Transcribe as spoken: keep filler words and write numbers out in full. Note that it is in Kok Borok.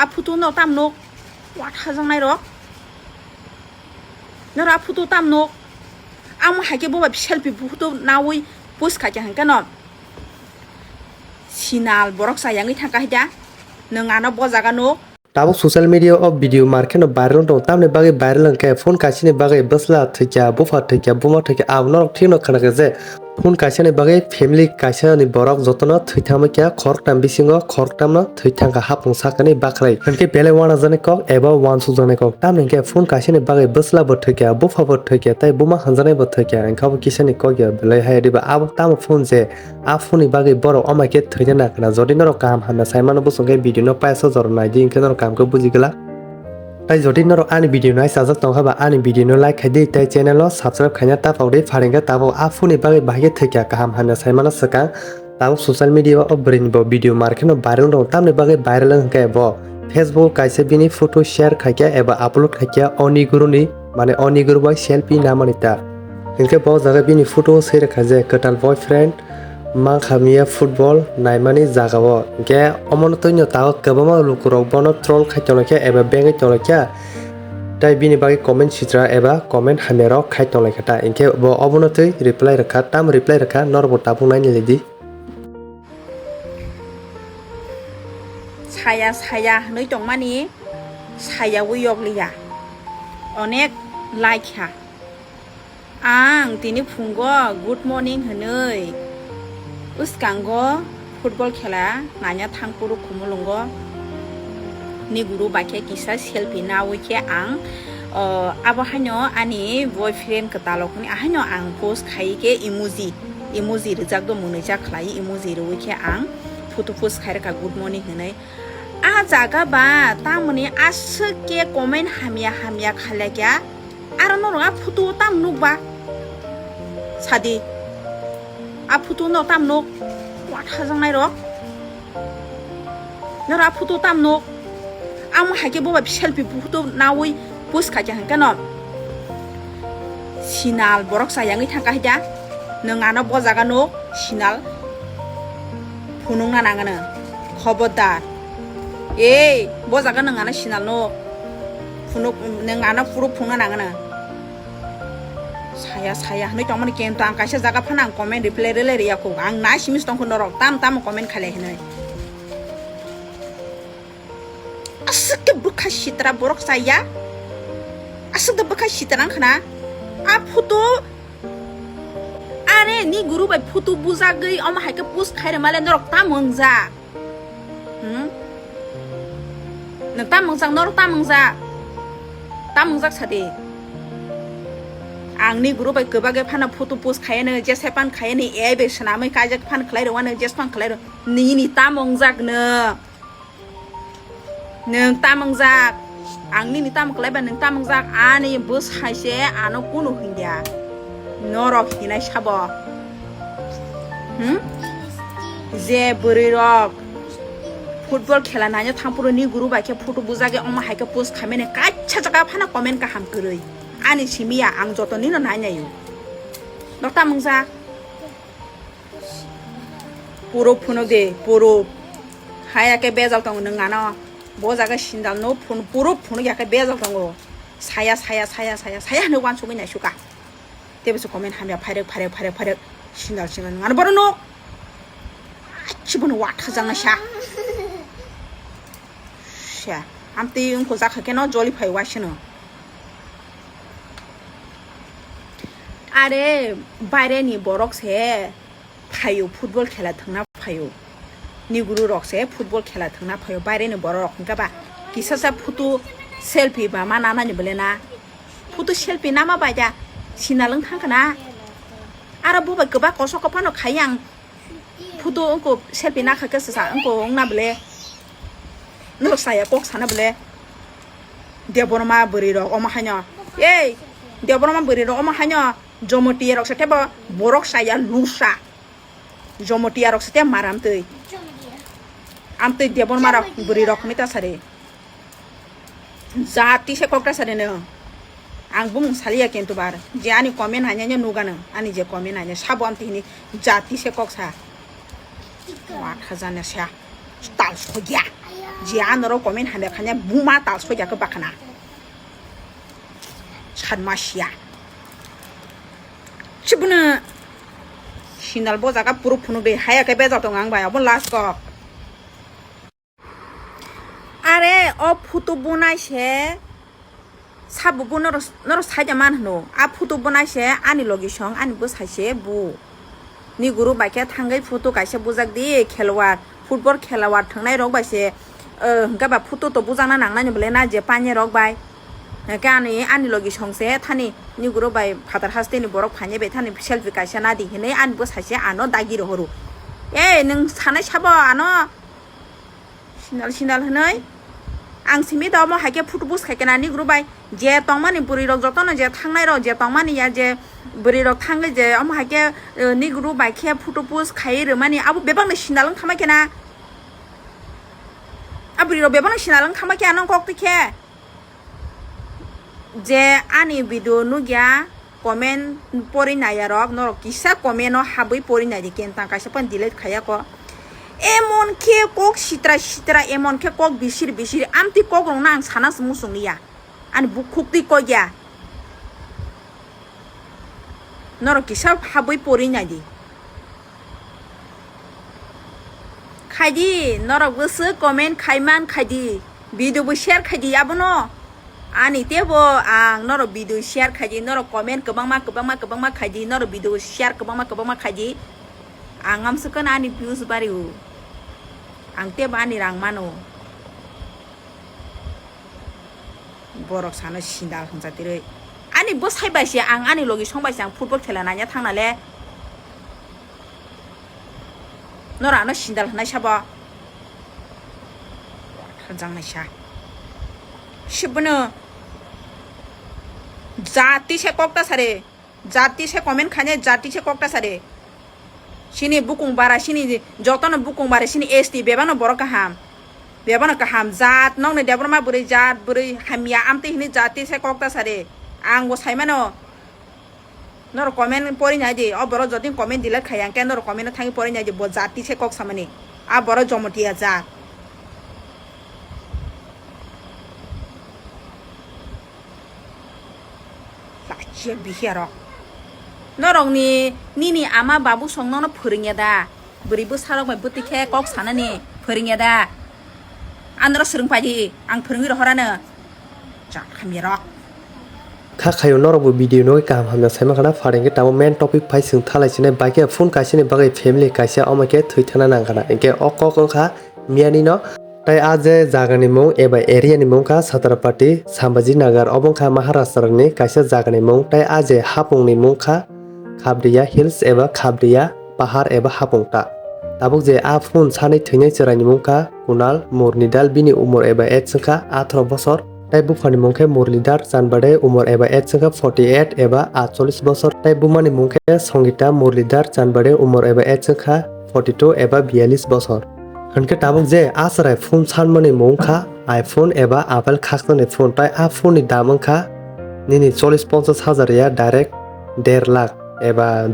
A photo no tam nuk, watha jangnai rok. Noro a photo tam nuk. Amo hai khe bo bai selfie photo nawi post kha khe hwnkhe no. Sinal borok sa yangwi thang kha hida. Nwng ano bo jaga nuk. Tabuk social media o video mar kheno viral wng tongo, tamni bagwi viral wng khe phone kaisani bagwi bwsla thwikya, bupha thwikya, buma thwikya, abo norok thikno khna khe je phone kaisani bagwi family kaisani borok jotono thwi thangma kya, khoroktham bisingo khoroktham no thwi thang kha hapung sakani bakhrai. Hinkhe belai uanajaknai kok eba uansukjaknai kok, tamni hinkhe phone kaisani bagwi bwsla bo thwikya, bupha bo thwikya, tei buma hamjaknai bo thwikya, hinkhe abo kisani kok ya belai hai diba abo tamo phone je A phone ni bagwi borok omai khe thwina nangkha na. Jodi norok kaham hamya sai mano bwswk khe video no paisa jora nai di, hinkhe norok kaham khe buji glak. Tai jodi norok ani video no ai chajak tong kha ba ani video no like khai di, tai channel no subscribe khaina ta pok di, pharing khe tabuk a phone ni bagwi bahai khe thwikya kaham hamya sai mano swkang. Tabuk social media o bwrwi ni bo video mar kheno viral wng tongo, tamni bagwi viral wng khe bo Facebook kaisa bini photo share khaikha eba upload khaikha oni guru ni, mane oni guru bai selfie namani ta. Hinkhe bo jaga bini photo o swi rwkha je kwtal boyfriend, mankha miya football naimani jagao. Hinkhe omono twino tabuk kwbangma lukurok bono troll khai tonglaikha eba bengwi tonglaikha. Tai bini bagwi comment sitra eba comment hamyarok khai tonglaikha ta. Hinkhe bo obono twi reply rwkha, tamo reply rwkha norokbo tabuk nainai di. Saya saya hwnwi tongmani, sayawi yokliya. Onek laikha. Ang tini phungo good morning hwnwi bwskango football khela naina thangphuru Khumulwngo ni guru bai khe kisa selfie nawi khe ang, o, abo haino ani boyfriend kwtalrok hwnwi ahaino ang post khai khe emoji, emoji rijak do mwnwijak khlai emoji rwwi khe ang photo post khai rwkha good morning hwnwi. A jaga ba tamoni aswk khe comment hamya hamya khalai kya. Aro norok a photo o tam nuk ba? Sadi. A photo no tam nuk? Watha jangnai rok. Norok a photo tam nuk? Amo hai khe bo bai selfie photo nawi post kha khe hwnkhe no. Sinal borok sa yangwi thang kha hida. Nwng ano bo jaga nuk sinal. Phunukna nangano. Khobordar. Ei, bo jaga nwng ano sinal nuk. Phunuk, nwng ano phuru phunukna nangano. Saya, saya hwnwi tongmani kento ang kaisa jaga phano ang comment reply rwlai rwya kho. Ang nai simi tongkho norok tam tamo comment khailai hwnwi. Aswk khe bwkha sitra borok chaya. Aswk da bwkha sitra wngkha na. A photo, are ni guru bai photo bujagwi omo hai khe post khairwmale norok tamo wngjak. Hmm? Nwng tam wngjak, norok tam wngjak. Tam wngjak sadi. Ang ni guru bai kwbagwi phano photo post khaiya no, jesa phano khaiya ni, A I bai swnamwi kaijak phano khlai rwano, jesa phano khlai rw-, nini tam wngjak no. Nwng tam wngjak. Ang nini tam khlai ba nwng tam wngjak. Ani bwsai se ano kunu hwnya. Norok hinai sabo. Hmm? Je bwrwi rok football khela naina thangphuru ni guru bai khe photo bujagwi omo hai khe post khaimani kaisa jaga phano comment kaham kwrwi. Ani simi ya ang joto nino nai naio. Nok tam wngjak. Puro phunuk de, puro. Haya khe bejal tongo nwng ano. Bo jaga sindal no phun-, puro phunuk ya khe bejal tongo. Saya, saya, saya, saya, saya hwnwi uansugwi naisukha. Teibo se comment hamya phairek, phairek, phairek, phairek. Sindal, sindal nwng ano borok no. Achi bono watha jang naisa. Sya, amtwi wngkho jakha khe no joli phai waisano. Are baire ni borok se phaio, football khela thwngna phaio. Ni guru rok se football khela thwngna phaio. Baire ni borok rok hwnkhe ba kisa sa photo selfie ba ma nana ni bole na. Photo selfie nama bai da sinal wng thang khna. Aro bo bai kwbak kosok phano khai ang. Photo wngkho selfie nakha khe sasa wngkho wngna bole. Norok saya kok sana bole. Debbarma bwrwi rok omo haino. Ei, Debbarma bwrwi rok omo haino. Jomotiya rok sa tebo borok saya lusa. Jomotiya rok sa te maram twi. Amtwi Debbarma rok bwrwi rok mita sari. Jati se kok ta sari no. Ang bumung saliya kintu bar. Je ani comment hanya nya nugano. Ani je comment hanya sabo amtwi hini jati se kok sa. Wat hajana sa. Tal sogya. Je anorok comment hamya khanya buma tal soja khe bakhana. Sanma siya. Chibuna sinal bo jaga puro phunuk de haya khe beja tong ang bai abo last kok. Are o photo bunai se sabo bo noro noro saida man hwno. A photo bunai se ani logi song ani bwsai se bu. Ni guru bai khe thangwi photo kaisa bujak di khelwar football khelwar thwngnai rok bai se, eh, hwnkhe ba photo to bujakna nangnai ni bwle na je panye rok bai. Hwnkhe ani ani logi song se thani ni guru bai phatar haste ni borok phainai bai thani selfie kaisa na di hinwi ani bwsai se ano dagi rohoro. Ei nwng sanai sabo ano. Sinal sinal hwnwi ang simi da omo hai khe photo post khai khe nani guru bai je tongmani bwrwi rok jotono je thangnai rok je tongmani ya je bwrwi rok thangwi je omo hai khe, eh, ni guru bai khe photo post khai rwmani abo bebak ni sinal wng thangma khe na a bwrwi rok bebak ni sinal wng thangma khe ano kok twi khe. Je ani video nukya comment pori naya rok norok kisa comment o habwi pori nai di kentang kaisa pan delete khaya ko emon khe kok sitra sitra emon khe kok bisir bisir amtwi kok rok no ang sana se muchung liya ani bukhuk twi kok ya norok kisa habwi pori nai di. Khaidi, norok bwswk comment khai man khaidi, video bo share khaidi abono. Ani tebo ang norok video share khaidi, norok comment kwbangma, kwbangma, kwbangma khaidi, norok video share kwbangma, kwbangma khaidi. Ang amsukon ani views bari o. Ang tebo ani rang mano. Borok sano sindal hwnsa tirwi. Ani bwsai bai se ang ani logi song bai se ang football khela naina thangna le. Nora ano sindal hwnai sabo. Hajang naisa. Sibono. Jati se kok ta sare. Jati se comment khainai jati se kok ta sare. Sini bukung bara sini jotono bukung bara sini S T bebano borok kaham. Bebano kaham jat nokni Debbarma bwrwi jat bwrwi hamya amtwi hini jati se kok ta sare. Ang bo saimano. Norok comment pori nai di. O borok jotoni comment delete khai ang khe norok comment o thangwi pori nai di. Bo jati se kok samani. A borok Jomotiya jat. Lachiya bihiya rok. Norokni nini ama babu song nono phwrwngya da? Bwrwi bwsarok bai bwtwi khe kok sanani phwrwngya da? Anoro swrwng pai di, ang phwrwngwi rohorano. Chak hamya rok. Kha khayo norokbo video no kaham hamya saima khana, phar hwnkhe tamo main topic phai chwng thalai sinai, bai khe phone kaisani bagwi family kaisa omo khe thwi thangna nang khana, hinkhe o kok wngkha miyani no. Tai a je jagani mung eba area ni mung kha Chhatrapati Sambhaji Nagar, obo wngkha Maharashtra ni kaisa jagani mung, tai a je hapung ni mung kha Khabdiya Hills eba Khabdiya Pahar eba hapung ta. Tabuk je a phone sanwi thwinai chwrai ni mung kha Kunal Murnidhar, bini umor eba age wngkha atharo bosor. Tai buphani mung khe Murlidhar Chanbade, umor eba age wngkha forty eight eba atchollish bosor. Tai bumani mung khe Songita Murlidhar Chanbade, umor eba age wngkha forty two eba biyallish bosor. Hinkhe tabuk je a chwrai phone sanmani mung kha iPhone eba Apple khakchangni phone, tai a phone ni dam wngkha nini chollish ponchash hajar ya direct der lakh eba